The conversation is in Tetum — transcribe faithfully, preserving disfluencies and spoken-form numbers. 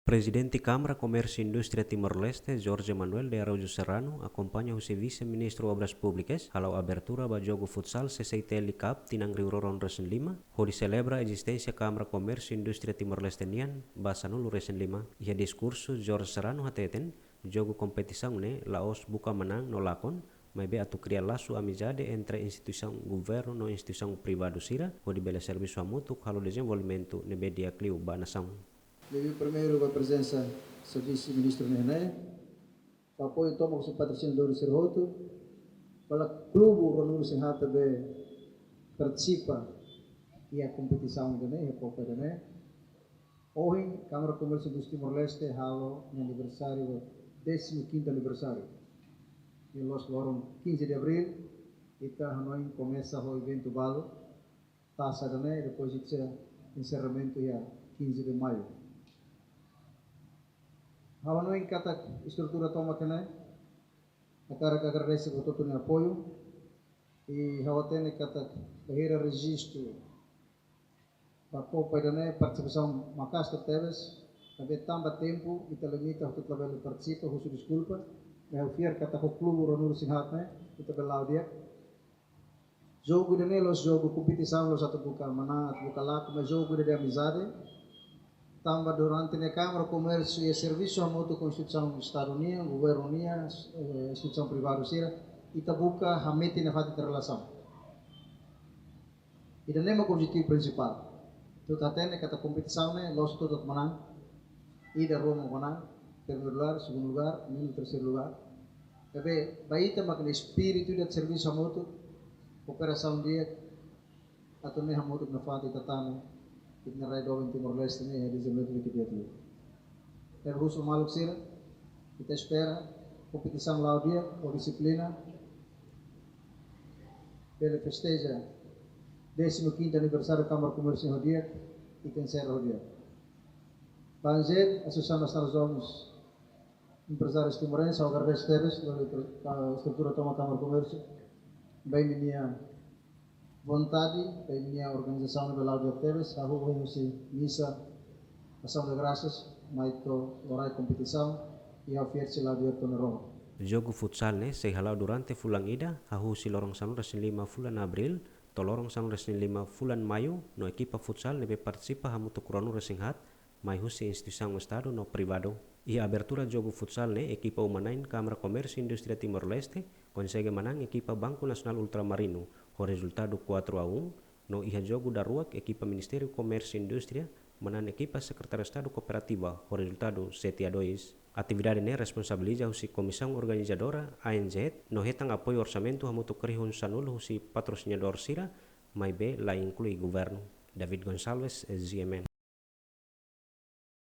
Prezidente Kámara Komérsiu Indústria Timor-Leste, Jorge Manuel de Araújo Serrano, akompaña husi Vise-Ministru Obras Públikas, hala'o abertura ba jogu futsal C C I T L Cup tinan rihun rua ruanulu-resin-lima, hodi selebra ezisténsia Kámara Komérsiu Indústria Timor-Leste nian ba sanulu-resin-lima. Iha diskursu, Jorge Serrano hateten, jogu kompetisaun ne'e la'ós buka manán no lakon, maibé atu kria lasu amizade entre instituisaun governu no instituisaun privadu sira, hodi bele servisu hamutuk halo dezenvolvimentu ne'ebé di'ak liu ba nasaun. Liuliu primeiru ba prezensa Vise-Ministru ne'e, ba apoiu tomak husi patrosinadór sira hotu, ba klube ruanulu-resin-haat ne'ebé partisipa iha kompetisaun ida-ne'e, iha Copa ida-ne'e. Ohin, Kámara Komérsiu Indústria Timor-Leste halo nia aniversáriu, décimo quinto aniversáriu. Iha loos loron quinze de abril, ita hanoin komesa ho eventu balu, tasa ida-ne'e, depois ita sei enserramentu iha quinze de maio. Ha'u hanoin katak estrutura tomak ne'e, hakarak agradese ba hotu-hotu nia apoiu, i ha'u hatene katak bainhira rejistu ba Copa ida-ne'e partisipasaun maka'as tebes, maibé tanba tempu ita limita, hotu-hotu labele partisipa, husu deskulpa, maibé ha'u fiar katak ho klube ruanulu-resin-haat ne'e, ita bele la'o di'ak. Jogu ida-ne'e la'ós jogu kompetisaun, la'ós atu buka manán, atu buka lakon, maibé jogu ida de amizade. Tanba durante ne'e Kámara Komérsiu iha servisu hamutuk ho instituisaun Estadu nian, governu nian, eh, instituisaun privadu sira, ita buka hametin nafatin ita-nia relasaun. Ida-ne'e mak objetivu prinsipál. Ita hatene katak kompetisaun ne'e la'ós atu manán, ida rua mak manán, primeiru lugar, segundu lugar, mínimo terseiru lugar. Maibé, ba ita mak ne'e espíritu ida servisu hamutuk, kooperasaun di'ak, atu nune'e hamutuk nafatin ita tanu ita-nia rai doben Timor-Leste ne'e iha dezenvolvimentu ke dia dia. Ne'ebé husu maluk sira, ita espera kompetisaun la'o di'ak, ho dixiplina, bele festeja décimo quinto aniversáriu Kámara Komérsiu ho di'ak, ita enserra ho di'ak. Ba ANJET, Associação Nacional dos Jovens Empresários Timorenses, ha'u agradese tebes, liuliu, ah, estrutura tomak Kámara Komérsiu, ba imi-nia vontade, ba imi-nia organizasaun ne'ebé la'o di'ak tebes, hahú ohin husi misa, asaun de grasas, mai to'o loraik kompetisaun, i ha'u fiar sei la'o di'ak to'o ne'e rohan. Jogu futsal ne'e sei hala'o durante fulan ida, hahú husi loron sanulu-resin-lima fulan Abríl, to'o loron sanulu-resin-lima fulan Maiu, no ekipa futsal ne'ebé partisipa hamutuk ruanulu-resin-haat, mai husi instituisaun Estadu no privadu. Iha abertura jogu futsal ne'e ekipa uma-na'in Kámara Komérsiu Indústria Timor-Leste konsege manán ekipa Banco Nacional Ultramarino ho rezultadu quatro a um, no iha jogu daruak ekipa Ministériu Komérsiu Indústria manán ekipa Sekretáriu Estadu Kooperativa ho rezultadu sete a dois. Atividade ne'e responsabiliza husi Komisaun Organizadora ANJET no hetan apoiu orsamentu hamutuk rihun sanulu husi patrosinadór sira, maibé la inklui governu. David Gonçalves, GMN.